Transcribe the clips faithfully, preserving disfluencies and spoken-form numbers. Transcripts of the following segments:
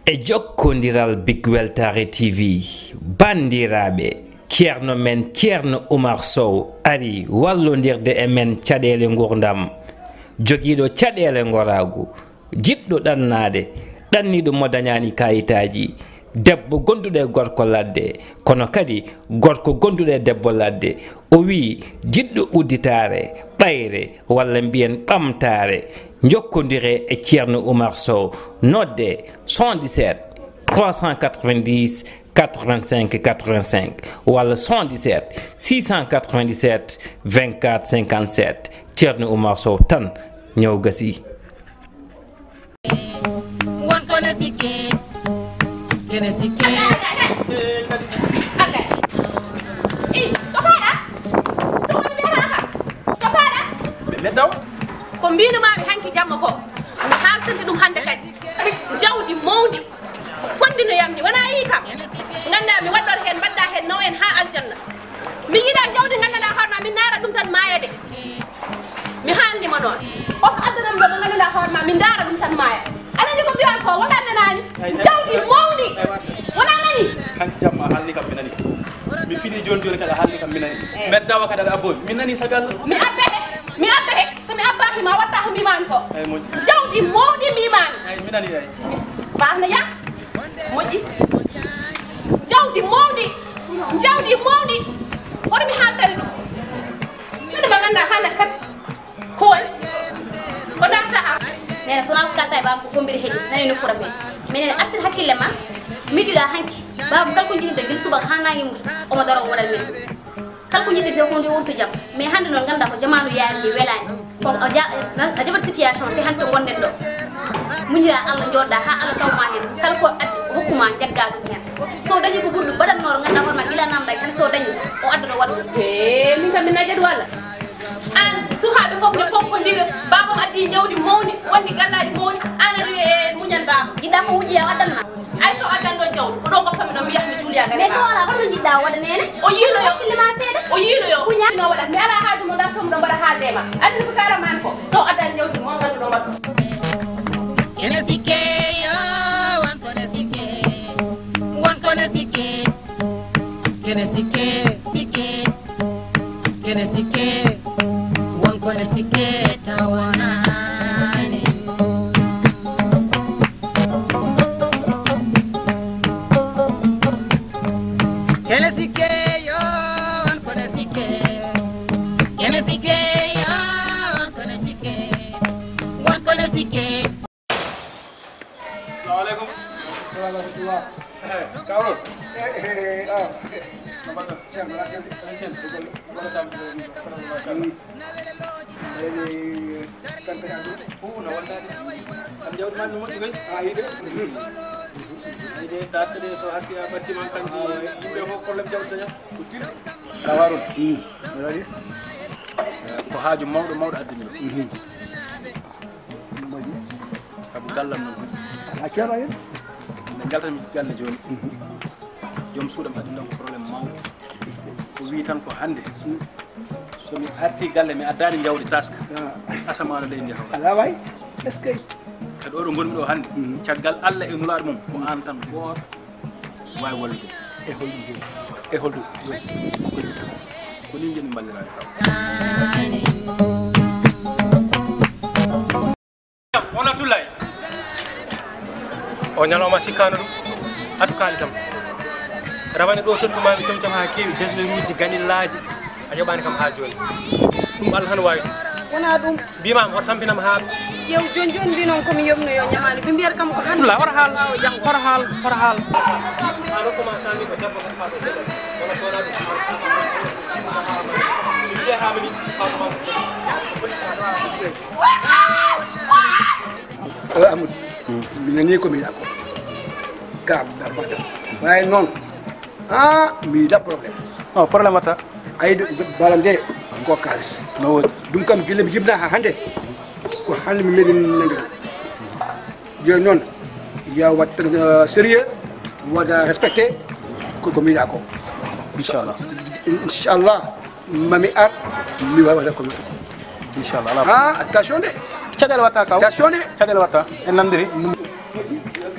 E jokkondiral Big Weltaare T V, banndiraaɓe, Ceerno men Ceerno Umar Sow arii wallondirde e men caɗeele nguurndam. Jogiiɗo caɗeele ngoraagu, jiɗɗo ɗannaade, ɗanniiɗo mo dañaani kaayitaaji, debbo gonduɗo e gorko ladde, kono kadi gorko gonduɗo e debbo ladde. O wiyi, jiɗɗo udditaare, ɓayre, walla mbiyen ɓamtaare, njokkondiree e Ceerno Umar Sow, noddee soixante-dix-sept trois cent quatre-vingt-dix quatre-vingt-cinq quatre-vingt-cinq walla soixante-dix-sept six cent quatre-vingt-dix-sept vingt-quatre cinquante-sept. Ceerno Umar Sow tan, ñaw gasii. Won ko ne sikke, kene sikke. Allah. Ih, to faaɗa? To woni mbiyata kam? To faaɗa? Ɓe meddaw? Ko mbiinumaami hanki jamma ko, mi haaltante ɗum hannde kadi. Jawdi mawndi fonndi no yamni, wona yii kam. Nganndaa mi waɗɗor heen, mbaɗɗa heen naw en haa aljanna. Mi yiɗaa jawdi nganndanɗaa hoore ma, min ndaara ɗum tan maaya de. Mi haalni ma noon. On addanam ɗo ko nganndanɗaa hoore ma, min ndaara ɗum tan maaya. A nani ko mbiyan ko, wonaa nanaani? Ay, ay. Jawdi mawndi. Ay, wa- Wonaa nani? Hanki jamma a haalni kam mi nani. Mi fini jooni jooni kadi a haalni kam mi nani. Eh. Meddawa kadi aɗa abboy. Mi nani sagal. Mi abbete. Mi abbete. So mi abbaaki ma watta ko mbimaami ko. Ay, moƴƴi. Jawdi mawndi mbimaami. Ay, mi nani ay. Baax na yaa. Moƴƴi. Jawdi mawndi. Jawdi mawndi. Hoto mi haaltani ɗum. Nani ma nganndaa haalata kadi. Ko waɗi? Ko darta am? Nene, so wonaa ko kalta e baaba ko fombiri heɗi, nani no fura men. Minen artir hakkille ma, miijuɗaa hanki. Baaba kala ko jiɗuɗo gila subaka haa naange muta, omo daro waɗan men. Kala ko jiɗɗen ko nde wonto jam. Mais hannde noon nganndaa ko jamaanu yaari ni welaani. Ko a ja-, a jaɓat situation te hannde to ngonɗen ɗo. Muñiraa Allah, njooɗoɗaa haa Allah taw ma heen. Kala ko addi, o hokku ma, njaggaa ɗum heen. So dañi ko ɓuri ɗum, mbaɗatnoo ɗo nganndaa hoore ma gila naamndaaki, hannde so dañi, o adda ɗo waɗa ɗum. Ee, min kam mi najat walla? Aan sukaaɓe fof ne pompondira, baabam addi jawdi mawndi, wonde gallaaji mawɗi, aan aɗa wiya, "Ee, muñan baaba." Jiɗɗaa ko wujji a addan ma? Ay, so addan ɗo jawdi, ko ɗo ngoppami ɗo, mi yaha mi juuli a gari. Mais so wala, holno jiɗɗaa o waɗa nene? O yiiloyo. Hakkille ma seeɗa. O yiiloyo. Kuña. No waɗa, mi alaa haaju mo darto mo ɗo mbaɗa haalde ma. Anndi ko karamani ko, so addan jawdi mo nganndu ɗo mbaɗɗo. Ene sikke yo, won ko ne sikke, won ko ne sikke, kene sikke, sikke. Kene sikke, won ko ne sikke taw wonaani. Kene sikke yo, won ko ne sikke. Kene sikke yo, won ko ne sikke. Won ko ne sikke. Assalamu alaikum. Wa rahmatullah. Eh, Kawo. Eh, eh, ah. Ceerno, a selli. Eɗen celli. Wala tam, wala tam. Mm. Eɗen, tan kadi addu. Fu, no wondaade. Kam jawdi ma no moƴƴi koy. Ah, yiɗi. Yiɗi taske de so hasi a ɓatti man kam di yimɓe fof problème jawdi dañat. Ko tilɗo. Kawarun. Mm. Waɗi. Ko haaju mawɗo, mawɗo addani ɗo. Mhm. Sabu gallam noon. A ceerno en. Nde njaltanmi galle jooni. Mhm. Joom suuɗam addi ɗon ko problème mawɗo. O wii tan ko hannde. Mm. So mi arti galle mi addaani jawdi taska. Ah. Asamaan e leydi ndi hawra. Alaa waay. Est-ce que? Kadi oɗo ngonmi ɗo hannde. Mm. Caggal Allah e nulaaɗo mum ko aan tan gooto waawi wallude. E holɗum joni? E holɗum joni? Ko holɗum tan? Ko ni joni mballiraade kam. Wona Tullay. O ñalawma sikkaano ɗum. Addu kaalisam. Rawane ɗo tottumaami comcam haa keewi, jasneruuji, ganillaaji. A yoɓaani kam haa jooni. Ɗum Allah tan waawi ɗum. Wonaa ɗum. Mbiimaama hoto tampinam haa. Ƴeew jooni jooni mbi noon ko mi yomno yo ñamaani. Ɓe mbiyata kam ko hannde. Tullay, hoto haal. Ɓaawo janngo. Hoto haal, hoto haal. An o commencé mi ko debbo kadi haa ɗo seeɗa. Wona so wonaa ɗum. Mi fiyataa mi ni. Ala Amadou, mi nanii ko mbiɗa ko. Ka, ka, ka. Waaye noon, ah, mi yiɗa problème. Non, problème watta. Ay, de, de, bala nde, ko kaalis. No woodi. Ɗum kam gila mi jibna haa hannde. Ko hannde mi meɗi nande ɗum. Jooni noon, ya watta, euh, sérieux, waɗa respecté ko, ko mbiɗa ko. Inchallah. Inchallah. Mami ar, mi wawa ko mi. Inchallah, ala. Ah, attention de. Caɗeele watta kaw. Attention de. Caɗeele watta. En nandiri. Ok.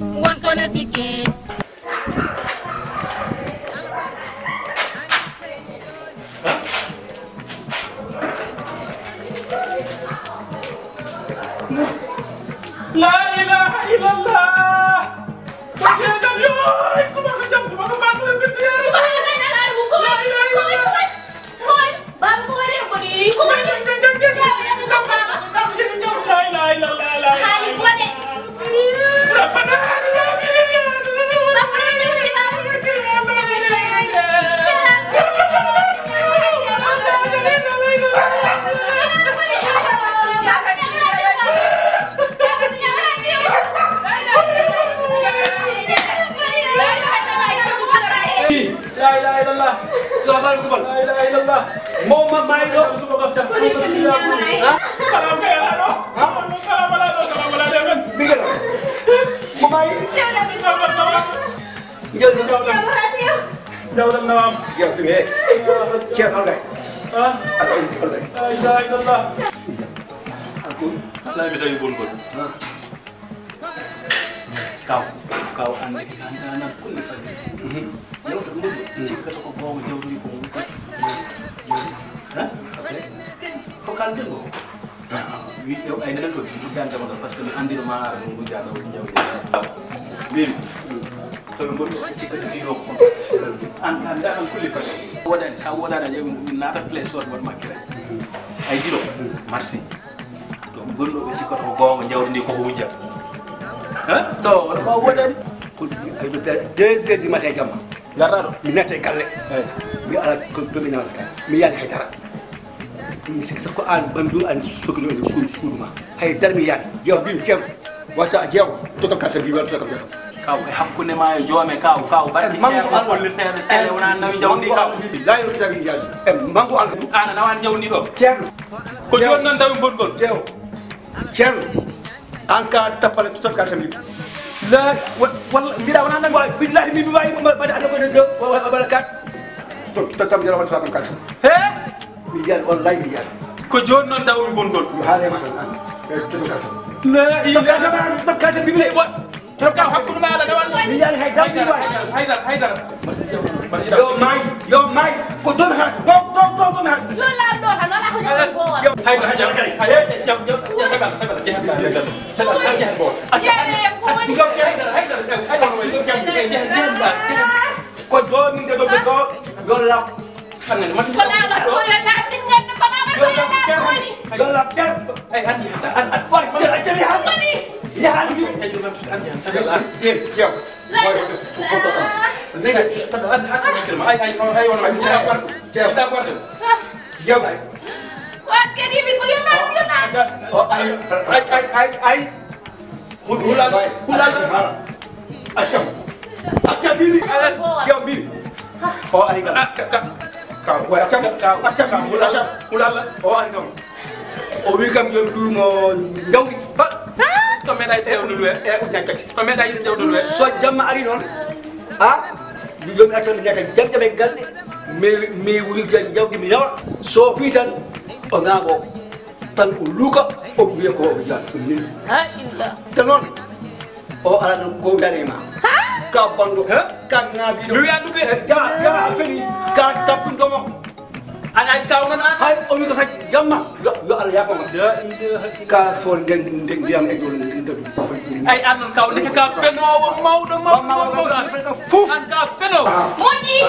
Won kono sikke. La ilaha illallah. Ko jeeɗam yo, ay, subaka jam, subaka mbaɗo e ɓiɓɓe. Subaka nana aɗa ko. La ilaha illallah. Hoy, hoy, hoy. Baba ko waɗi ko ni? Ko waɗi? Yawa, yawa, yawa, baba. La ilaha illallah, la ilaha illallah. Haali bone. Rabbana atina fid dunya hasanatan. Baba, ko ɗum jawdi, baba? La ilaha illallah. Salamu alaikum. La ilaha illallah. Mo ma-, mayi ɗo? Ha? Salam ka yala ɗo. Ha? Salam ala ɗo, salam ala ɗo. Ɓiggel. Mo mayi? Jawdam nawam. Jawdam nawam. Jawdam nawam. Jawdam, eh. Ceerno Algay. Ha? Algay, Algay. La ilaha illallah. Alko. Alay mi tawi bongol. Ha? Kaw, kaw, an ne, an ne, an ne, kulli fadli. Mhm. Yewta ɗum, mhm, cikkata ko goonga jawdi ko woni ko. Ha? Après, ko kalden ko. Wi, yo, ay, nenen ko, ɗum danta mo, parce que mi anndi no ma, ɗum, ɗum jaa, ɗum jawdi. Min, ko ɓe ngoni ko cikkata ɗiɗo ko. An, an, an, kulli fadli. Woɗani, sa woɗani, a ƴeewi, naata Play Store, waɗ ma kira. Ay, jiro, merci. To gonɗo ɓe cikkata ko goonga, jawdi ndi koko wujja. Hein? Ɗo, oɗo ɓaawa woodani. Ko deux heures du matin jamma. Garɗa ɗo? Mi natta e galle. Eyi. Mi ala ko, ko mi nawata. Mi yiyaani hay dara. Mi sikki sakko an ɓanndu an sokino e suudu, suudu ma. Hay dara mi yiyaani. Jeewa mbimi ceerno. Wata a jeewa. Toto kasa mbi wala toto kam jeewa. Kaw, e hakkunde ma e joome kaw, kaw, barki mangu ceerno Allah. Hollirteeɗo tele wona nawi jawdi kaw. Billahi wal kitabi ndi yaldi. E mangu Allah. An a nawaani jawdi ɗo. Ceerno. Ko jooni noon tawi bonngol. Jeewo. Ceerno. An ka tappale tutam ka sami. La, wa-, walla, mbiɗa wona nan. Wa-, billahi mi wawi ma-, mbaɗa Allah ko ɗo, wa-, wa-, wala kat. To, to, tam jara wala tutam ka sami. He? Mi yiyan, wallahi mi yiyan. Ko jooni noon dawmi bonngol. Mi haale ma tan an. E, tutam ka sami. La ilaha. Tutam ka sami, tutam ka sami, bibi. Wa-, Kaw, hakkunde ma Allah, nde wonno. Mi yiyaani hay dara, mi yiyaani. Haydara, Haydara, Haydara. Yo may, yo may. Ko ɗon han. Ɗon, ɗon, ɗon, ɗon han. Yo laamɗo tan, wala ko ñamen ko wala. Haydara, Haydara, Haydara. Jam, jam, jam, sagal, sagal, jam, jam, jam. Sagal, jam, jam, jam. Ko ɗo min de ɗo, ɗo, yo law. Ko laaɓa, ko yo laaɓ, min nganndi ko laaɓa, ko yo laaɓ, woni. Yo laaɓ, cer. Ay, an, an, an, an. Wa, cer, cer, yahan. Woni. Yahan, mi. Ay, yo laaɓ, an, an, an, an. Eh, cer. Wa, cer, cer, cer. Ay, ay, ay, ay, ay, ay, ay, ay, ay, ay, ay. Cer. Cer. Wa, kadi mi ko yo laaɓ, yo laaɓ. Oh, ay, ay, ay, ay, ay. Hul-, hulal, hulal. Accam. Accam bibi. Alan. Jam bibi. O ari kam. Ah, ka, ka. Ka, wa accam. Ka, ka, accam ka, bibi. Hulal. Accam. Hulal. O ari kam. O wi kam yo mi ɗum o jawdi. Ha? To meɗa yiɗi jawdi ɗum e. E, o ñakkati. To meɗa yiɗi jawdi ɗum e. So jamma ari noon. Ha? Yo mi artan mi ñakka jam jam e galle. Mi, mi wuli jam jawdi mi nawa. So fi tan o nago. Tan o luuka, o wiya ko o wiya ɗum ni. Ha, illa. Te noon, o ala ɗum ko wiyanee ma. Ha? Ka banndo, ha? Ka ŋaabiiɗo. Mi wiya ɗum de. Eh, ja, ja, a feni. Ka tappinɗo mo. An ay kaw noon an. Hay, o wi ko sa jamma. Yo, yo Allah yaafo ma. La ilaha illa. Ka fo nden, nden ndiyam e dow nden, nden, nden. Ay, an noon kaw, ndeke ka penoowo mawɗo, mawɗo, mawɗo, mawɗo. Puf. An ka peno. Moƴƴi.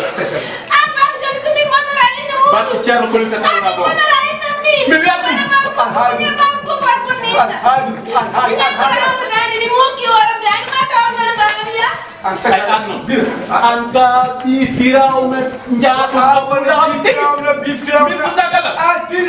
An ma ko joni ko min wonnoraa inna mum. Barke Ceerno Koli ka tawna ko. Wonnoraa inna min. Mi wiya ɗum. Alhaali. Alhaali. Alhaali. Alhaali. Ni moki oram dani ma taw ngara ba mi ya. An sasa. Ay, an noon. An ka bi Firawna njaaɗo. An woni bi Firawna, bi Firawna. Min fusakala. An bi.